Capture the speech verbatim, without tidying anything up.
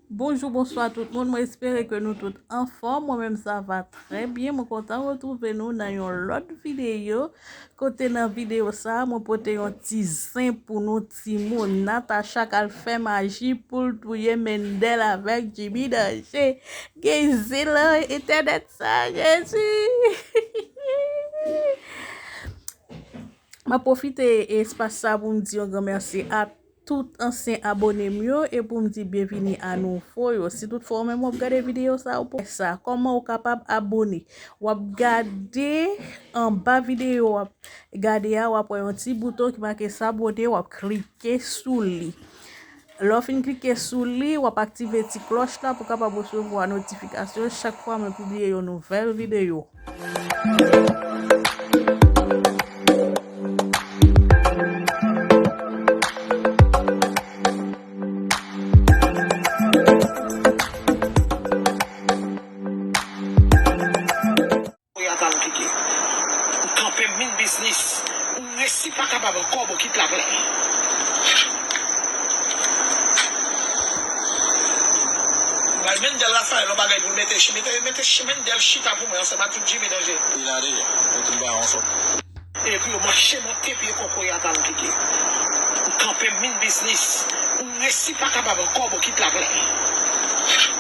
Bonjou, bonswa tout moun. Mwen espere ke nou tout anfòm. Mwen menm, sa va trè byen. Mwen kontan retwouve nou nan yon lòt videyo. Kote nan videyo sa a, mwen pote yon ti zen pou nou timoun. Natacha k al fè maji pou l touye Mendel avèk Jimmy Danger. Gen zen lan entènèt sa, Jezi! M ap pwofite espas sa pou m di yon gran mèsi a tout ansyen abone m yo e pou m di byenvini a nouvo yo. Si toutfwa ou menm w ap gade videyo sa, ou poko fè sa, kòman ou kapab abone? W ap gade anba videyo w ap gade a, w ap wè yon ti bouton ki make s'abonner, w ap klike sou li. Lè w fin klike sou li, w ap aktive ti klòch la pou w kapab resevwa notifikasyon chak fwa mwen pibliye yon nouvèl videyo. Kokorat al kike. Ou kanpe min biznis. Ou resi pa kapab ankò, bon, kit la plè. Bay Mendel Raphael yon bagay pou l mete, mete, mete Mendel chita pou mwen ansanm ak tout Jimmy Danger. Li la deja, mete l ba yon sòt. Epi yo mache monte pye kokorat al kike. Ou kanpe min biznis. Ou resi pa kapab ankò, bon, kit la plè.